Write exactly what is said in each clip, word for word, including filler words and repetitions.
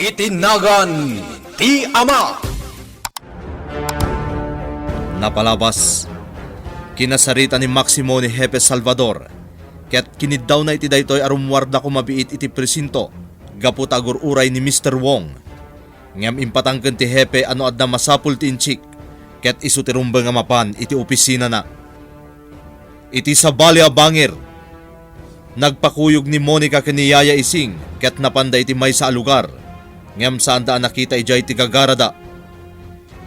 Iti nagan ti Ama. Napalabas, kinasarita ni Maximo ni Hepe Salvador, ket kiniddawna iti daytoy a rummuarda ko mabiit iti presinto gapu ta agur-uray ni Mister Wong. Ngem impatangken ti Hepe a no adda masapul ti inchik, ket isu ti rumbeng a mapan iti opisinana. Iti sabali a bangir, nagpakuyog ni Monica ken ni Yaya Ising ket napanda iti maysa a lugar, ngem saanda a nakita idiay ti gagarada.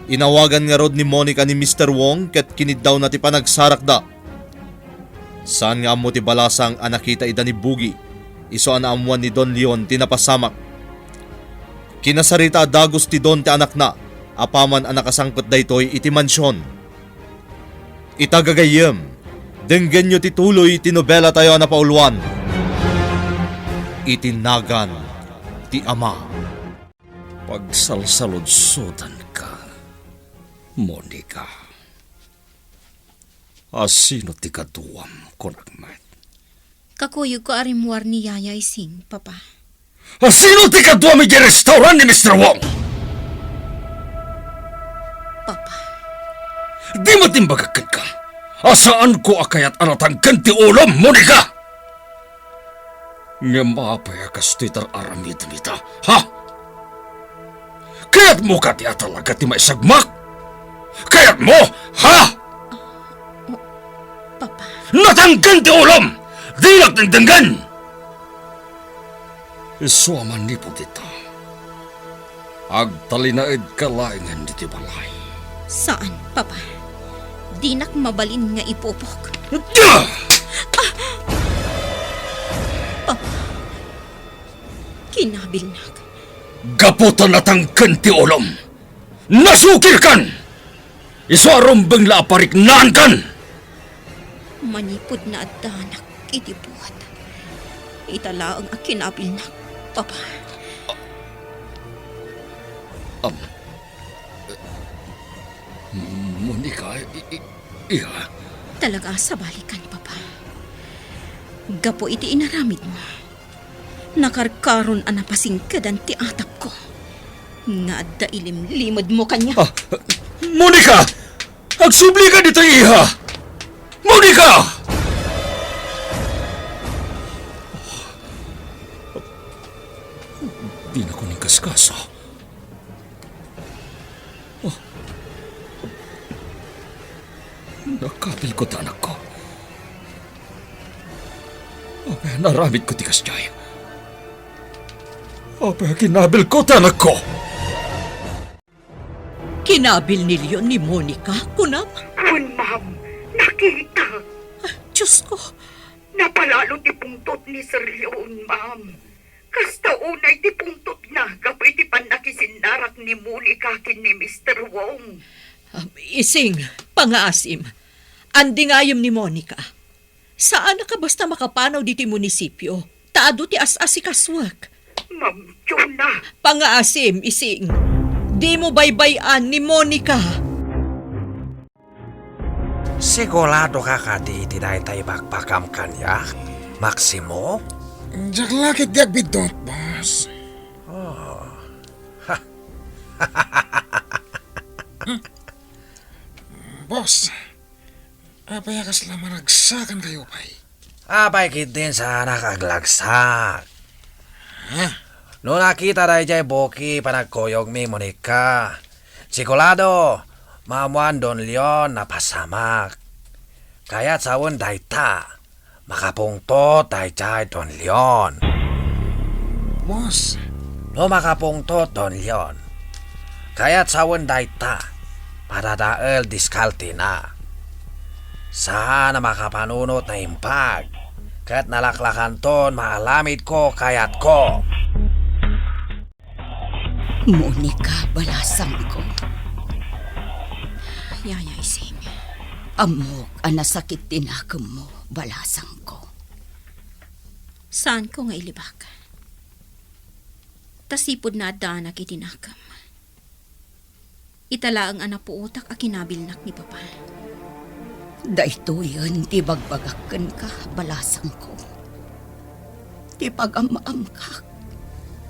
Inawagan ngarud ni Monica ni Mister Wong ket kiniddawna ti panagsarakda. Saan nga ammo ti balasang a nakita ida ni Bugi, isu a naammoan ni Don Leon ti napasamak. Kinasarita a dagus ti Don ti anakna, apaman a nakasangpet daytoy iti mansion. Ita gagayyem, denggenyo ti tuloy ti nobelatayo a napauluan, Iti Nagan ti Ama. Pagsalsaludsodanka, Monica. Asino ti kaduam, kunak met? Kakuyogko a rimmuar ni Yaya Ising, Papa. Asino ti kaduam idiay restaurant ni Mister Wong? Papa. Dimo imbagak kenka a saanko a kayat a natangken ti ulom, Monica? Ngem apay a kastoy ti ar-aramidem ita, ha? Kayatmo kadi a talaga ti maisagmak? Kayatmo, ha? Papa. Natangken ti ulom! Dinak dengdenggen! Isu a manipud ita, agtalinaedka laengen ditoy balay. Saan, Papa. Dinak mabalin nga ipupok. Ah! Papa, kinabilnak. Gapu ta natangken ti ulom, nasukirkan! Isu a rumbeng la a pariknaankan! Manipud naaddanak iti buot, ita laeng a kinabilnak, Papa. Am, Monica, i-, i-, iha. Talaga a sabalikan, Papa. Gapu iti inaramidmo, nakarkaron a napasingkedan ti atapko nga adda ilimlimedmo kaniak. Ah, Monica! Agsublika ditoy, iha! Monica! Dinakon inkaskaso. Oh. Nakabilko ti anakko. Apay a naaramidko ti kasdiay? Apay a kinabilko ti anakko? Kinabil ni Leon ni Monica, kunam? Wen, ma'am. Nakita. Ah, Diyos ko. Napalalo ti pungtot ni Sir Leon, ma'am. Kasta unay ti pungtotna gapu iti pannakisinnarak ni Monica ken ni Mister Wong. Um, Ising, pangaasim. Andingayem ni Monica. Saanak a basta makapanaw ditoy munisipio, ta adu ti as-asikasuek. Ma'am Jonah. Pangaasim, Ising. Dimo baybay-an ni Monica. Siguradoka kadi iti dayta ibakbakam kaniak, Maximo? Diak la ketdi agbiddut, boss. Oh. Boss, apay a kasla maragsakankayo pay? Apay ketdin saanak aglagsak? Ha? No nakita daydiay buki panagkuyogmi, Monica, sigurado, maammoan Don Leon napasamak. Kayat sawen dayta, makapungtot daydiay Don Leon. Boss. No makapungtot Don Leon, kayat sawen dayta, madadael diskaltina. Saan a makapanunot naimbag, ket nalaklakanton maaramidko kayatko. Monica, balasangko. Yaya Ising. Ammok a nasakit ti nakemmo, balasangko. Saanko nga ilibak. Ta sipud naaddaanak iti nakem. Ita laeng a napuotak a kinabilnak ni Papa. Daytoyen ti ibagbagak kenka, balasangko. Ti pagam-amkak.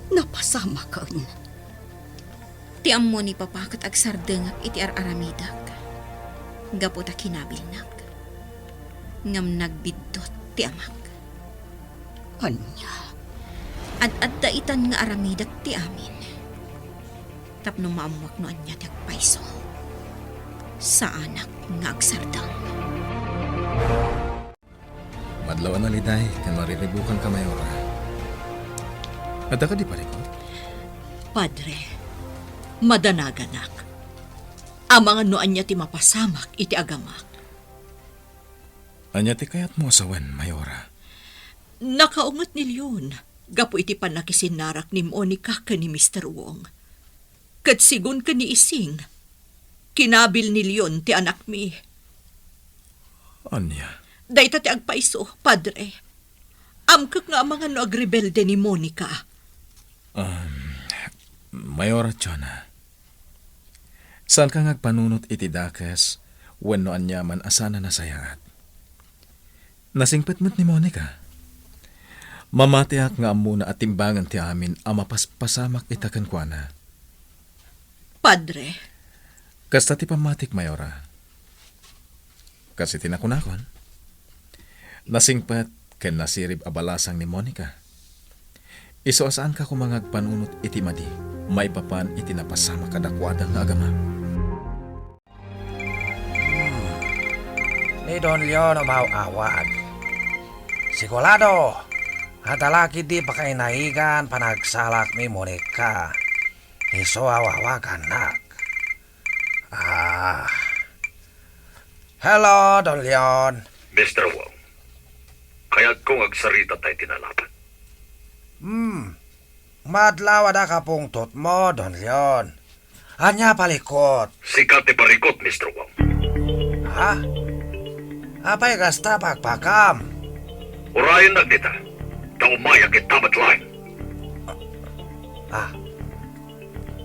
Napasamaken. Ti ammo ni Papa ket agsardengak iti ar-aramidek gapu ta kinabilnak. Ngem nagbiddut ti amak. Ania? Ad-adda itan nga aramidek ti amin tapno maammuak no ania ti agpayso. Saanak nga agsardeng. Madlaw a naliday ken mariribukanka, Mayora. Adda kadi parikut? Padre, madanaganak. Amangan no ania ti mapasamak iti agamak. Ania ti kayatmo a sawen, Mayora? Nakaunget ni Leon gapu iti pannakisinarak ni Monica ken ni Mister Wong. Ket sigun ken ni Ising, kinabil ni Leon ti anakmi. Ania? Dayta ti agpayso, Padre. Amkek nga amangan no agrebelde ni Monica. Um, Mayora Jonah, saanka nga agpanunot iti dakes wenno aniaman a saan a nasayaat. Nasingpet met ni Monica. Mamatiak nga ammona a timbangen ti amin a mapaspasamak ita kenkuana. Padre. Kasta ti pammatik, Mayora. Kas iti nakunakon, nasingpet ken nasirib a balasang ni Monica. Isu a saanka koma nga agpanunot iti madi maipapan iti napasamak kadakuada nga agama. Hmm. Ni Don Leon umaw-awag. Sigurado, adda la ketdi pakainayagan panagsalak ni Monica. Isu a awawagannak. Ah. Hello, Don Leon. Mister Wong, kayatko nga agsarita tayo ti nalapat. Hmm. Madlaw a dakapungtotmo, Don Leon. Ania parikut? Sika ti parikut, Mister Wong. Ha? Apay kasta pakpakam? Urayennak dita, ta umayak ita met laeng. Ah.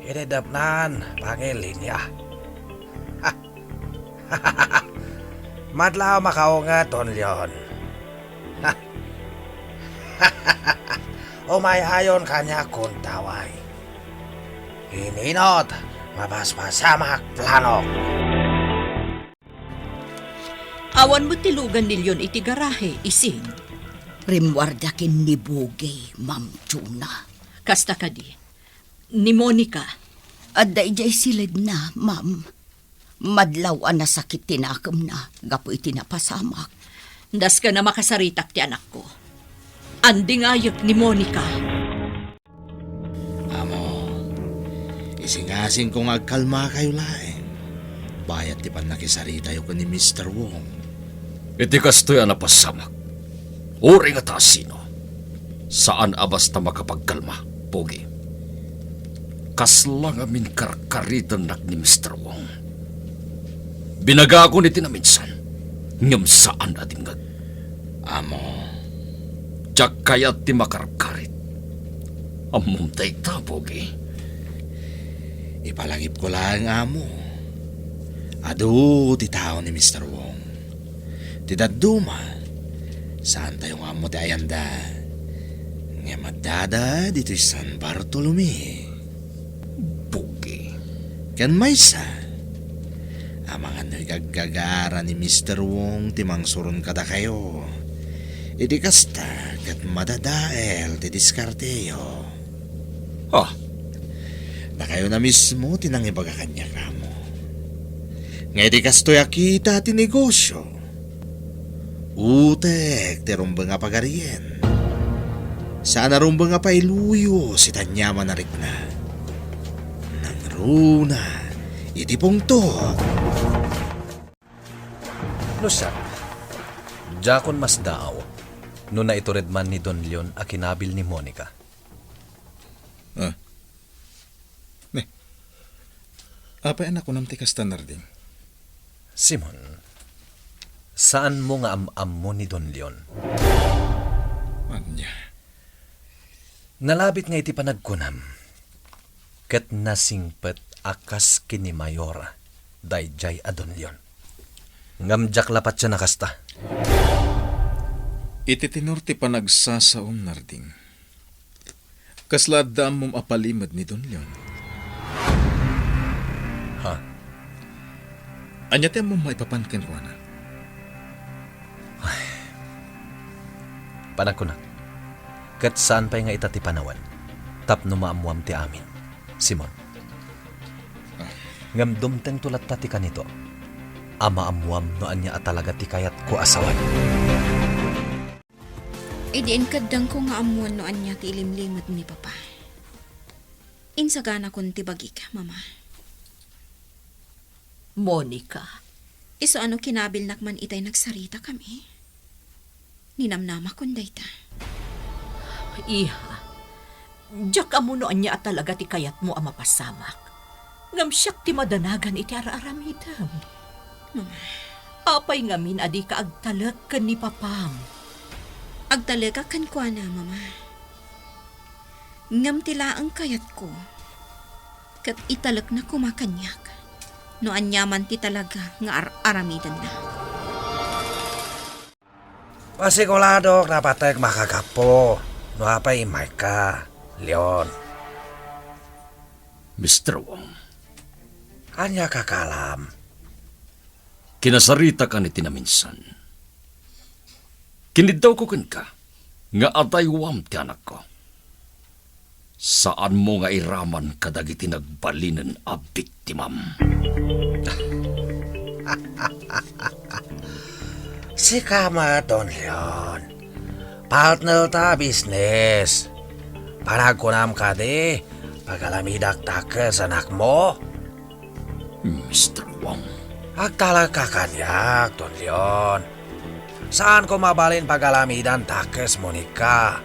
Iti dapnan, pangilinya. Madlaw makaunget, Don Leon. Umay-ayon kaniak, kuntaway. Ininot, mapaspasamak planok. Awan met ti lugan ni Leon iti garahe, Ising. Rimmuarda ken ni Bugi, Ma'am Jonah. Kasta kadi, ni Monica. Adda idiay siledna, ma'am. Madlaw a nasakit ti nakemna gapu iti napasamak. Dasken a makasaritak ti anakko. Andingayek ni Monica. Amo, isingasingko nga agkalmakayo laeng, bayat ti pannakisaritayo ken ni Mister Wong. Iti kastoy a napasamak, uray ngata a sino, saan a basta makapagkalma, Pogi. Kasla ngamin karkaritennak ni Mister Wong. Binagakon iti naminsan, ngem saan a dimngeg. Amo, diak kayat ti makarkarit. Ammom dayta, Pogi. Ipalagipko laeng, amo. Adu ti tao ni Mister Wong. Ti dadduma, saantayo nga ammo ti ayanda. Ngem addada ditoy San Bartolome. Pogi. Ken maysa, amangan no igaggagara ni Mister Wong ti mangsuron kadakayo. Iti kasta, ket madadael ti diskarteyo. Ah. Dakayo na mismo ti nangibaga kaniak, amo. Nga iti kastoy a kita ti negosio, utek ti rumbeng a pagarien. Saan a rumbeng a pailuyos iti aniaman a rikna. Nangruna iti pungtot. No siak, diakon masdaaw no naitured man ni Don Leon a kinabil ni Monica. Ah. Ne. Apay a nakunam ti kasta, Narding? Simon, saanmo nga am-ammo ni Don Leon. Ania? Nalabit nga iti panagkunam, ket nasingpet a kas ken ni Mayora daydiay a Don Leon. Ngem diak la patien a kasta. Iti tenor ti panagsasaom, Narding, Kasla adda ammom a palimed ni Don Leon? Ha? Ania ti ammom maipapan kenkuana? Ay, panagkunak, ket saan pay nga ita ti panawen tapno maammuam ti amin, Simon. Ngem dumtengto latta ti kanito a maammuam no ania a talaga ti kayatko a sawen. Idi inkeddengko nga ammoan no ania ti ilimlimed ni Papa, insaganakon ti bagik, Mama. Monica. Isu a no kinabilnak man itay nagsaritakami. Ninamnamakon dayta. Iha, diak ammo no ania a talaga ti kayatmo a mapasamak. Ngem siak ti madanagan iti ar-aramidem. Mama. Apay ngamin a dika agtalek ken ni Papam? Agtalekak kenkuana, Mama. Ngem ti laeng kayatko, ket italekna koma kaniak no aniaman ti talaga nga ar-aramidenna. Pasiguradok, napateg makagapu no apay immayka, Leon. Mister Wong. Ania, kakaalam? Kinasaritakan iti naminsan. Kiniddawko kenka nga adaywam ti anakko. Saanmo nga iraman kadagiti nagbalinen a biktimam. Sika met, Don Leon. Partner ta a business. Panagkunam kadi, pagalamidak dakes anakmo? Mister Wong. Agtalekka kaniak, Don Leon. Saanko mabalin pagalamidan dakes Monica.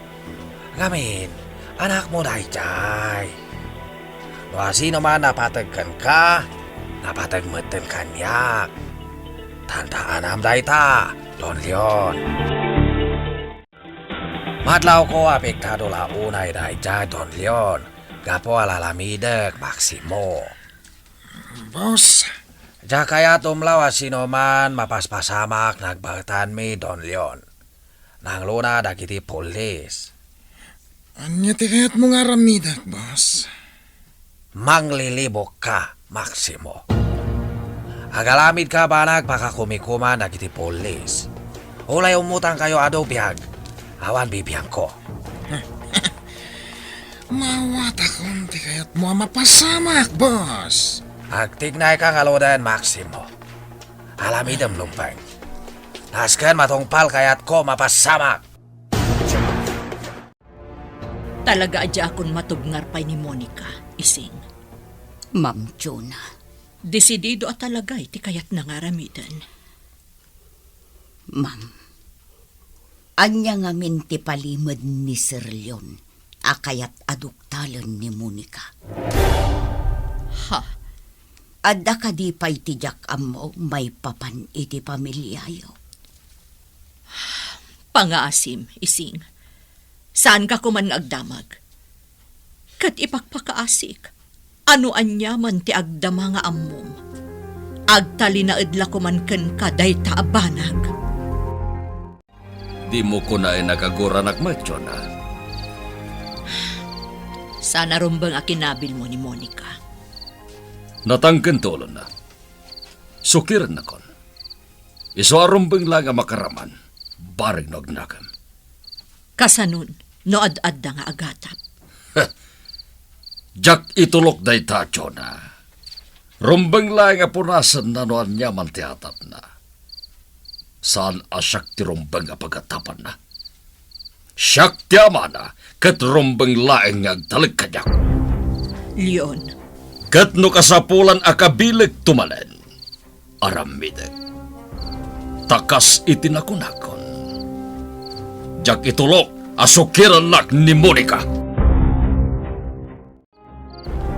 Ngamin, anakmo daydiay. No asinoman napateg kenka, napateg metten kaniak. Tantaanam dayta, Don Leon. Madlawko a piktado la unay daydiay, Don Leon, gapu a lalamidek, Maximo. Boss. Diak kayat umlaw a sinoman mapaspasamak nagbaetanmi, Don Leon. Nangluna dagiti pulis. Ania ti kayatmo nga aramidek, boss? Manglilibokka, Maximo. Agalamidka banag pakakumikuman dagiti pulis. Ulay ummutangkayo adu biag, awan bibiangko. Maawatakon ti kayatmo a mapasamak, boss. Agtignayka ngaruden, Maximo. Alamidem, Lumpeng. Nasken matungpal kayatko mapasamak. Talaga a diakon matubngar pay ni Monica, Ising. Ma'am Jonah. Desidido a talaga iti kayatna nga aramiden. Ma'am, ania ngamin ti palimed ni Sir Leon a kayat a duktalen ni Monica? Ha? Adda kadi pay ti diak ammo maipapan iti pamiliayo? Pangaasim, Ising. Saanka koman nga agdamag. Ket ipakpakaasik a no aniaman ti agdama nga ammom, agtalinaed la koman kenka dayta a banag. Dimo kunaen a kaguranak met, Jonah. Saan a rumbeng a kinabilmo ni Monica. Natangken ti ulona. Sukirennakon. Isu a rumbeng laeng a makaraman, bareng no agnakem. Kasanon, no ad-adda nga agatap? Diak itulok dayta, Jonah. Rumbeng laeng a punasenna no aniaman ti atapna. Saan a siak ti rumbeng a pagatapanna. Siak ti amana, ket rumbeng laeng nga agtalek kaniak. Leon. Ket no kasapulan a kabilekto manen, aramidek. Ta kas iti nakunakon, diak itulok a sukirannak ni Monica.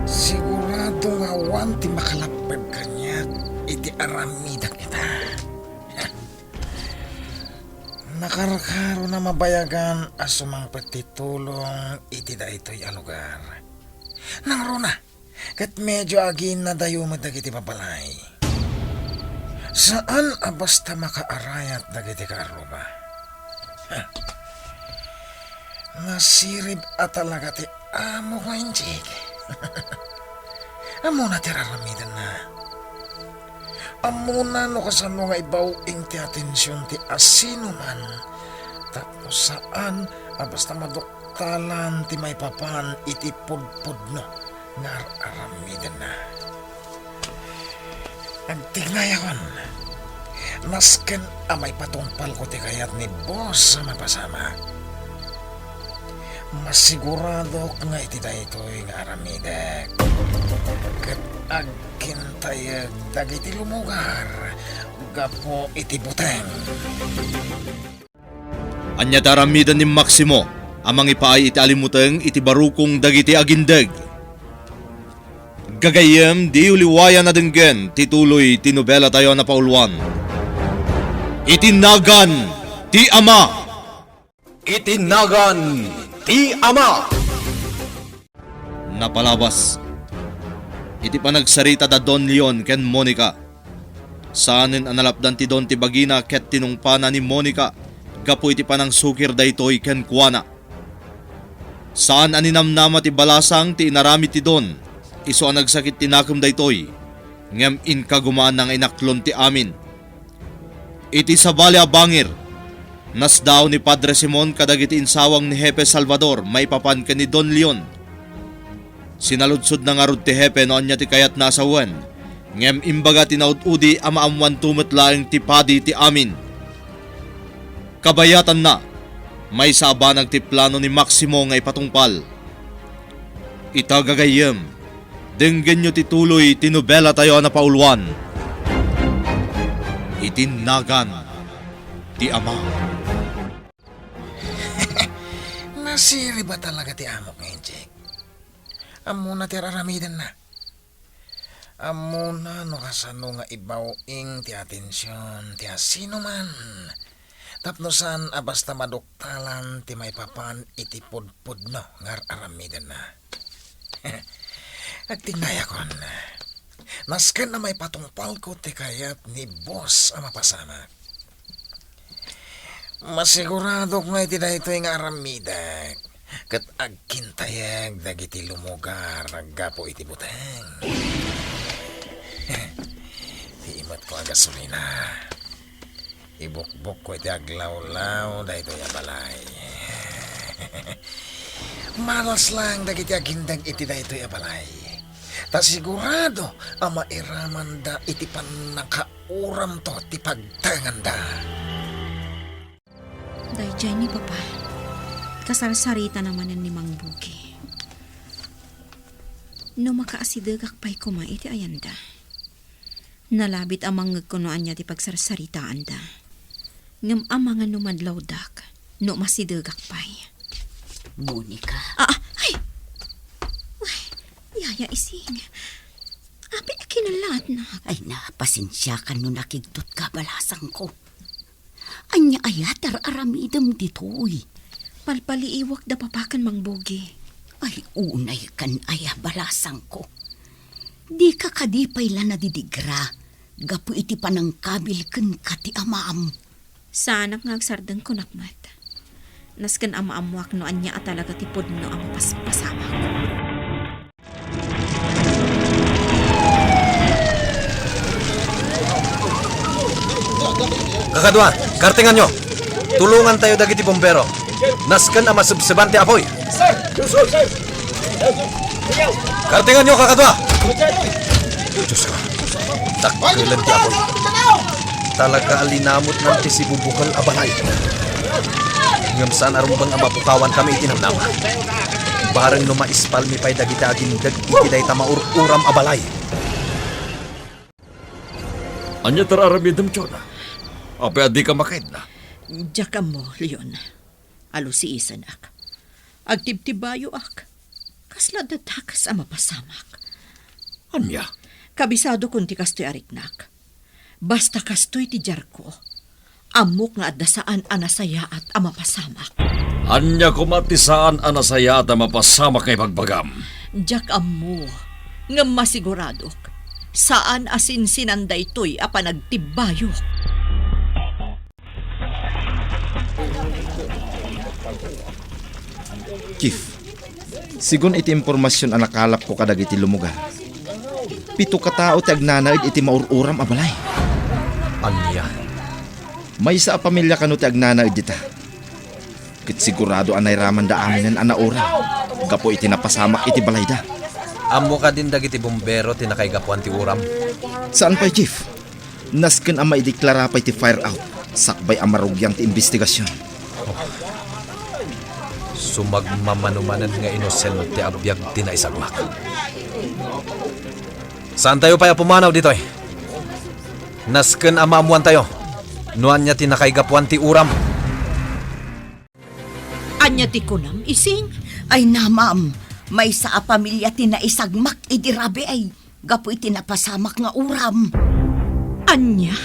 Sigurado nga awan ti makalapped kaniak iti aramidek ita. Nakarkarona mabayagan a sumangpet ti tulong iti daytoy a lugar. Nangruna, ket medio aginnadayo met dagiti babalay. Saan a basta makaarayat dagiti kaarruba. Nasirib a talaga ti Amo nga injik. Ammona ti araramidenna. Ammona no kasano nga ibaw-ing ti atension ti asinoman tapno saan a basta maduktalan ti maipapan iti pudpudno nga ar-aramidenna. Agtignayakon, nasken a maipatungpalko ti kayat ni Boss a mapasamak. Masiguradok nga iti daytoy nga aramidek, ket agkintayek dagiti lumugar gapu iti buteng. Ania ti aramiden ni Maximo a mangipaay iti alimuteng iti barukong dagiti agindeg? Gagayyem, diyo liwayan a denggen ti tuloy ti nobelatayo a napauluan, Iti Nagan ti Ama. Iti Nagan ti Ama. Napalabas. Iti panagsarita da Don Leon ken Monica, saanen a nalapdan ti Don ti bagina ket tinungpana ni Monica gapu iti panangsukir daytoy kenkuana. Saan a ninamnama ti balasang ti inaramid ti Don, isu a nagsakit ti nakem daytoy, ngem inkagumaanna nga inaklon ti amin. Iti sabali a bangir, nasdaaw ni Padre Simon kadagiti insawang ni Hepe Salvador maipapan ken ni Don Leon. Sinaludsodna ngarud ti Hepe no ania ti kayatna a sawen, ngem imbaga ti naud-udi a maammoanto met laeng ti padi ti amin. Kabayatanna, maysa a banag ti plano ni Maximo nga ipatungpal. Ita gagayyem, denggenyo ti tuloy ti nobelatayo a napauluan, Iti Nagan ti Ama. Nasirib a talaga ti amok nga injik. Ammona ti ar-aramidenna. Ammona no kasano nga ibaw-ing ti atension ti asinoman tapno saan a basta maduktalan ti maipapan iti pudpudno nga ar-aramidenna. Agtignayakon, nasken a maipatungpalko ti kayat ni Boss a mapasamak. Masiguradok nga iti daytoy nga aramidek ket agkintayek dagiti lumugar gapu iti buteng. Ti imetko a gasolina, ibukbokko iti aglawlaw daytoy a balay. Malas laeng dagiti agindeg iti daytoy a balay, ta sigurado a mairamanda iti pannaka- uramto ti pagtenganda. Daydiay ni Papa, kasarsaritana manen ni Mang Bugi. No makaasidegak pay koma iti ayanda. Nalabit a mangngegko no ania ti pagsarsaritaanda. Ngem amangan no madlawdak, no masidegak pay. Monica. Ah, ah, ay! Uy, Yaya Ising. Apay a kinalaatnak? Ay na, pasensiakan no nakigtotka a balasangko. Ania aya ti ar-aramidem ditoy? Palpaliiwak da Papa ken Mang Bugi. Ay, unay kan aya balasangko. Dika kadi pay la nadidigra gapu iti panangkabil kenka ti amam. Saanak nga agsardeng kunak met. Nasken a maammoak no ania a talaga ti pudno a mapaspasamak. Kakadua, kartenganyo. Tulongantayo dagiti bombero. Nasken a masebseban ti apuy. Kartenganyo, kakadua! Diosko, dakkelen ti apuy. Talaga a linamutnan ti sibubukel a balay. Ngem saan a rumbeng a mapukawannakami iti namnama. Bareng no maispalmi pay dagiti agindeg iti dayta maur-uram a balay. Ania ti ar-aramidem, Jonah? Apay a dika makaidna? Diak ammo, Leon. Alusiisenak. Agtibtibayoak. Kasla adda dakes a mapasamak. Ania? Kabisadokon ti kastoy a riknak. Basta kastoy ti diarko, ammok nga adda saan a nasayaat a mapasamak. Ania koma ti saan a nasayaat a mapasamak nga ibagbagam? Diak ammo, ngem masiguradok, saan a sinsinan daytoy a panagtibbayok. Chief, Sigun iti impormasion a nakalapko kadagiti lumugar, pito ka tao ti agnanaed iti maur-uram a balay. Ania? Maysa a pamilia kano ti agnanaed dita. Ket sigurado a nairamanda aminen a nauram gapu iti napasamak iti balayda. Ammo kadin dagiti bombero ti nakaigapuan ti uram? Saan pay, Chief. Nasken a maideklara pay ti fire out sakbay a marugian ti imbestigasion. Sumagmamano manen nga inosente a biag ti naisagmak. Saantayo pay a pumanaw ditoy. Nasken a maammoantayo no ania ti nakaigapuan ti uram. Ania ti kunam, Ising? Ay na, ma'am. Maysa a pamilia ti naisagmak idi rabii gapu iti napasamak nga uram. Ania?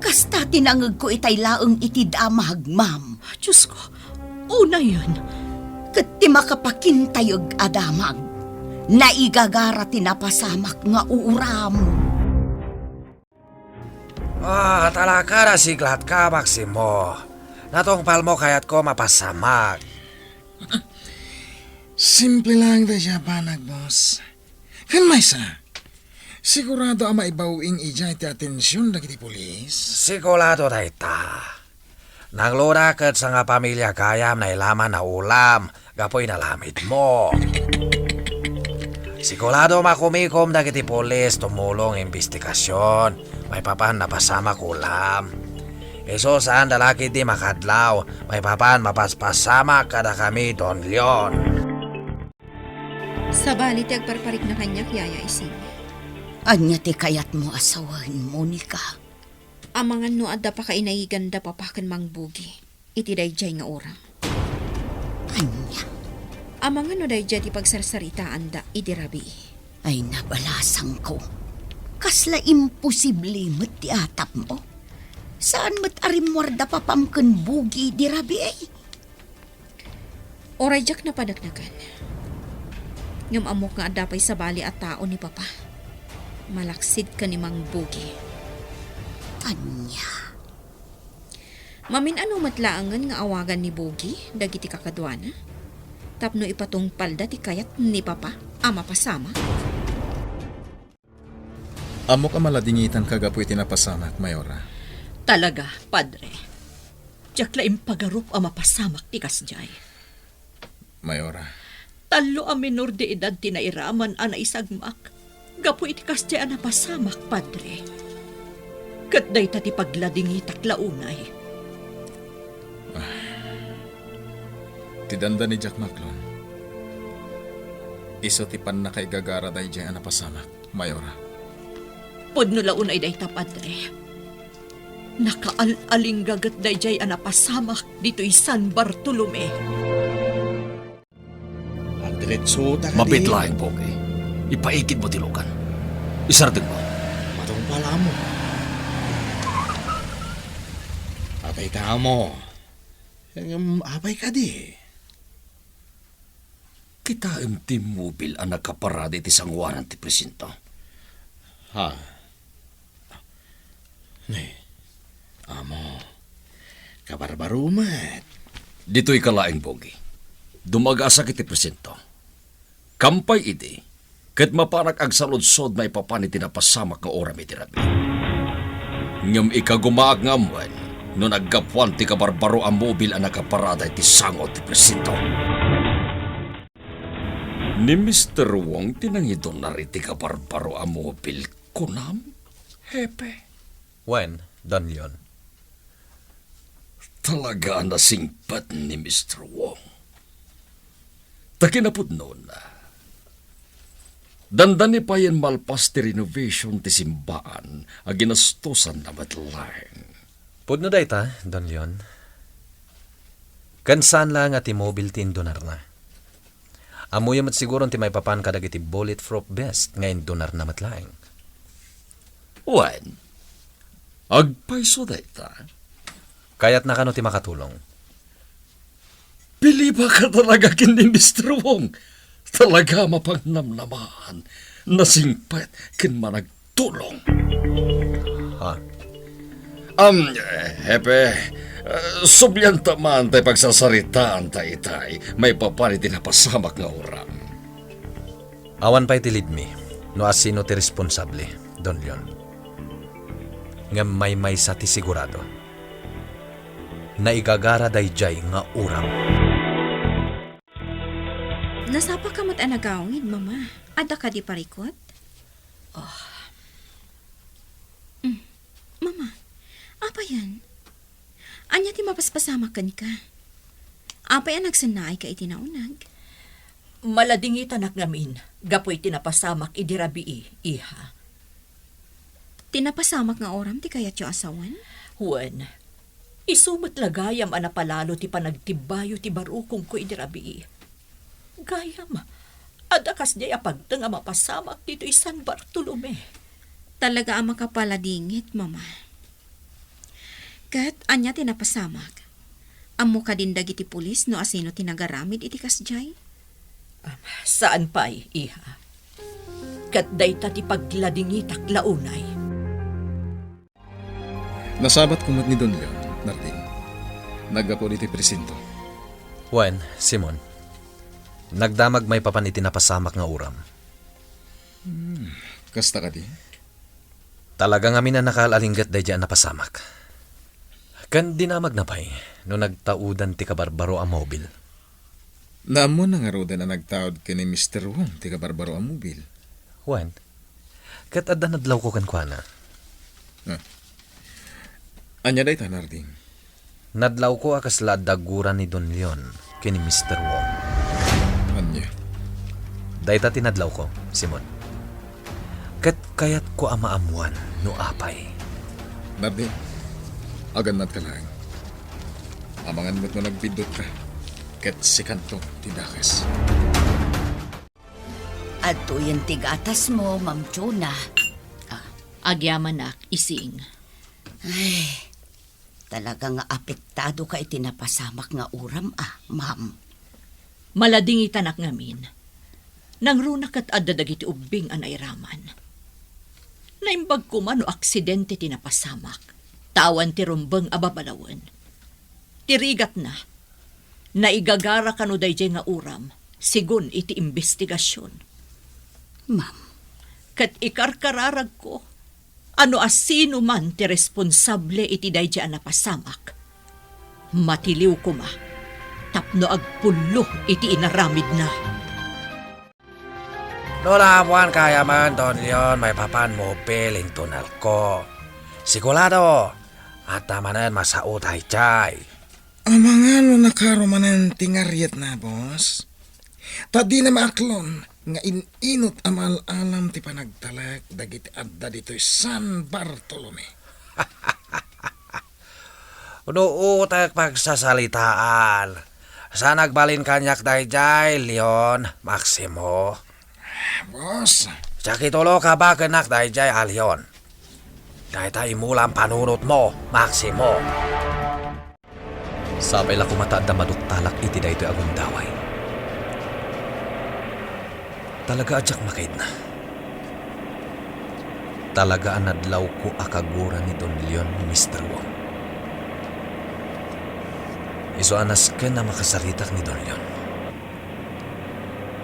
Kasta ti nangegko itay laeng iti damag, ma'am. Diyos ko, unayen. Ket ti makapakintayeg a damag, naigagara ti napasamak nga uram. Ah, talakada siglat ka, Maximo. Natungpal mo kayatko mapasamak. Simple lang daydiay a banag, boss. Ken maysa, sigurado a maibaw-ing idiay ti atension dagiti pulis? Sigurado dayta. Nangloda ket sangapamilia gayam nailaman a ulam gapu inalamidmo. Sigurado makumikom dagiti pulis tumulong imbestigasion maipapan napasamak ulam. Isu saan da la ketdi makadlaw maipapan mapaspasamak kadakami, Don Leon. Sabali ti agparparikna kaniak, Yaya Ising. Ania ti kayatmo a sawen, Monica? Amangan no adda pakainaiganda Papa ken Mang Bugi iti daydiay nga uram. Ania? Amangan no daydiay ti pagsarsaritaanda idi rabii. Ay, nabalasangko. Kasla imposible met ti atapmo. Saan met a rimmuarda Papam ken Bugi idi rabii? Uray diak napanekneken. Ngem ammok nga adda pay sabali a tao ni Papa. Malaksid ken ni Mang Bugi. Ania? Mamin-ano met laengen nga awagan ni Bugi dagiti kakaduana tapno ipatungpalda ti kayat ni Papa a mapasamak? Ammok a maladingitanka gapu iti napasamak, Mayora. Talaga, Padre. Diak la impagarup a mapasamak ti kasdiay. Mayora. Tallo a minor de edad ti nairaman a naisagmak gapu iti kasdiay a napasamak, Padre. Ket dayta ti pagladingitak la unay. Ah. Ti dandani diak maklon. Isu ti pannakaigagara daydiay a napasamak. Mayora. Pudno la unay dayta, Padre. Nakaal-alingga ket daydiay a napasamak ditoy San Bartolome. Agdiretso ta kadi. Mapit laeng, Pogi. Ipaikid mo ti lugan. Isardeng mo. Matungpal, Amo. Atay ta, Amo. Ngem apay kadi? Kitaem ti mobil a nakaparada iti sangoanan ti presinto. Ha? Ne, Amo, kabarbaro met. Ditoy ka laeng, Pogi. Dumagasak iti presinto. Kampay idi, ket mapanak agsaludsod maipapan iti napasamak nga uram iti rabii. Ngem ikagumaak nga ammoen no naggapuan ti kabarbaro a mobil a nakaparada iti sango ti presinto. Ni Mister Wong ti nangidunar iti kabarbaro a mobil, kunam, Hepe? Wen, Don Leon. Talaga a nasingpet ni Mister Wong. Ta kinapudnona, dandani payen malpas ti renovation ti simbaan a ginastosanna met laeng. Pudno dayta, Don Leon. Ken saan laeng a ti mobil ti indunarna. Ammoyo met siguron ti maipapan kadagiti bulletproof vest nga indunarna met laeng. Wen, agpayso dayta. Kayatna kano ti makatulong? Pilibaka talaga ken ni Mister Wong. Talaga a mapangnamnamaan, nasingpet ken managtulong. Ha? Am, Hepe, Eh, sublianta man tay pagsasaritaanta itay maipapan iti napasamak nga uram. Awan pay ti lead me no asino ti responsable, Don Leon. Ngem maymaysa ti sigurado. Naigagara daydiay nga uram. Nasapaka met a nagawid, Mama. Adda kadi parikut? Oh. Mm. Mama, apayen? Ania ti mapaspasamak kenka? Apay a nagsennaayka iti nauneg? Maladingitanak ngamin gapu iti napasamak idi rabii, iha. Ti napasamak nga uram ti kayatyo a sawen? Wen, isu met la gayam a napalalo ti panagtibbayo ti barukongko idi rabii. Gayam, adda kasdiay a pagteng a mapasamak ditoy San Bartolome. Talaga a makapaladingit, Mama. Ket ania ti napasamak? Ammo kadin dagiti pulis no asino ti nagaramid iti kasdiay? Ah, saan pay, iha. Ket dayta ti pagladingitak la unay. Nasabatko met ni Don Leon, Narding. Naggapu iti presinto. Wen, Simon. Nagdamag maipapan iti napasamak nga uram. Hmm, kasta kadi? Talaga ngamin a nakaal-alingget daydiay a napasamak. Ken dinamagna pay no nagtaudan ti kabarbaro a mobil. Naammoanna ngaruden a nagtaud ken ni Mister Wong ti kabarbaro a mobil? Wen, ket adda nadlawko kenkuana. Ah. Ania dayta, Narding? Nadlawko a kasla adda gura ni Don Leon ken ni Mister Wong. Ania? Dayta ti nadlawko, Simon. Ket kayatko a maammuan no apay. Narding, agannadka laeng. Amangan met no nagbiddutka, ket sikanto ti dakes. Adtoyen ti gatasmo, Ma'am Jonah. Ah. Agyamanak, Ising. Ay, talaga nga apektado ka iti napasamak nga uram, ah, ma'am. Maladingitanak ngamin. Nangruna ket adda dagiti ubbing a nairaman. Naimbag koma no aksidente ti napasamak, ta awan ti rumbeng a babalawen. Ti rigatna, naigagara kano daydiay nga uram, segun iti imbestigasion. Ma'am. Ket ikarkararagko a no asino man ti responsable iti daydiay a napasamak, matiliw koma tapno agpullo iti inaramidna. No naammoan gayam, Don Leon, maipapan mobil inton alko. Sigurado, adda manen masao daydiay. Amangan no nakaro manen ti ngariatna, boss. Ta dina maaklon nga in-inut a maal-alam ti panagtalek dagiti adda ditoy San Bartolome. No utek pagsasalitaan, saan agbalin kaniak daydiay, Leon, Maximo? Boss. Sakitulo ka bakenak daydiay a Leon. Dayta imulam panunotmo, Maximo. Sapay la koma ta adda maduktalak iti daytoy a gundaway. Talaga a diak makaidna. Talaga a nadlawko a kagura ni Don Leon ni Mister Wong. Isu a nasken a makasaritak ni Don Leon.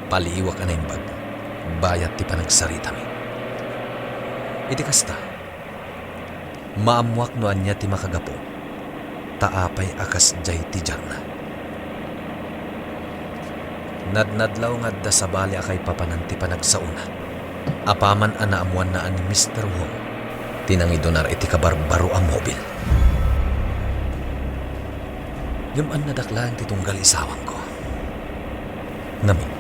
Paliiwak a naimbag, bayat ti panagsaritami. Iti kasta, maammoak no ania ti makagapu, ta apay a kasdiay ti diakna. Nadnadlaw nga adda sabali a kaipapanan ti panagsaona. Apaman a naammoanna a ni Mister Wong ti nangidunar iti kabarbaro a mobil. Ngem annadak laeng ti tunggal isawangko. Ngamin,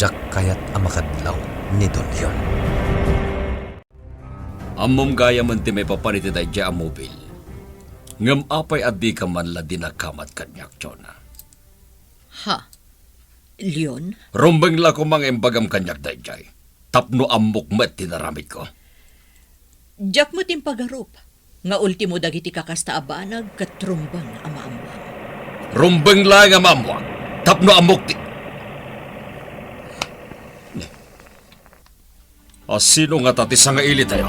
diak kayat a makadlaw ni Don Leon. Ammom gayamen ti maipapan iti daydiay a mobil. Ngem apay a dika man la dinakamat kaniak, Jonah? Ha? Leon? Rumbeng la koma nga imbagam kaniak daydiay, tapno ammok met ti naramidko. Diak met impagarup nga ultimo dagiti kakasta a banag ket rumbeng a maammoam. Rumbeng laeng a maammoak tapno ammok ti... Asino ngata ti sangailitayo?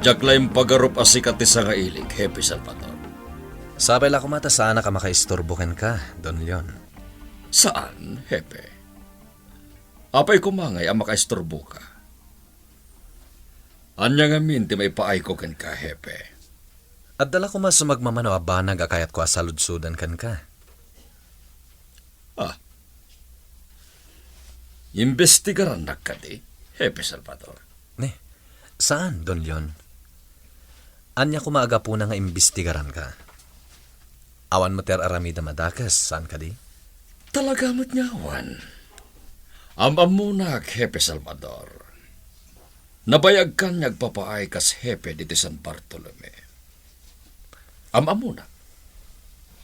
Diak la impagarup a sika ti sangailik, Hepe Salvador. Sapay la koma ta saanak a makaisturbo kenka, Don Leon. Saan, Hepe? Apay koma ngay a makaisturboka? Ania ngamin ti maipaayko kenka, Hepe? Adda la koma sumagmamano a banag a kayatko a saludsodan kenka. Ah. Imbestigarannak kadi, Hepe Salvador? Ne, saan, Don Leon. Ania koma a gapuna nga imbestigaranka? Awan met ti ar-aramidem a dakes, saan kadi? Talaga met nga awan. Am-ammonak, Hepe Salvador. Nabayagkan nga agpapaay kas hepe ditoy San Bartolome. Am-ammonak.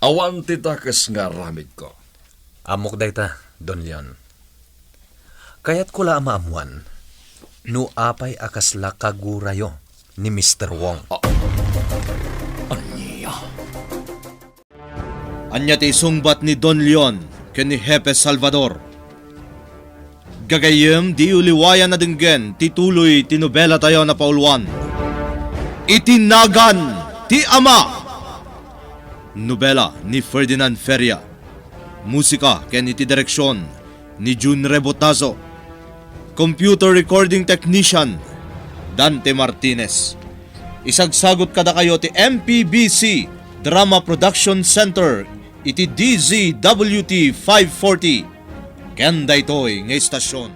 Awan ti dakes nga aramidko. Ammok dayta, Don Leon. Kayatko la a maammoan no apay a kasla kagurayo ni Mister Wong. Ah. Ania? Ania ti isungbat ni Don Leon ken ni Hepe Salvador? Gagayyem, diyo liwayan a denggen ti tuloy ti nobelatayo a napauluan, Iti Nagan ti Ama. Nobela ni Ferdinand Feria. Musika ken iti direksion ni Jun Rebotazo. Computer recording technician, Dante Martinez. Isagsagut kadakayo ti M P B C Drama Production Center iti D Z W T five forty. Ken daytoy nga istasion.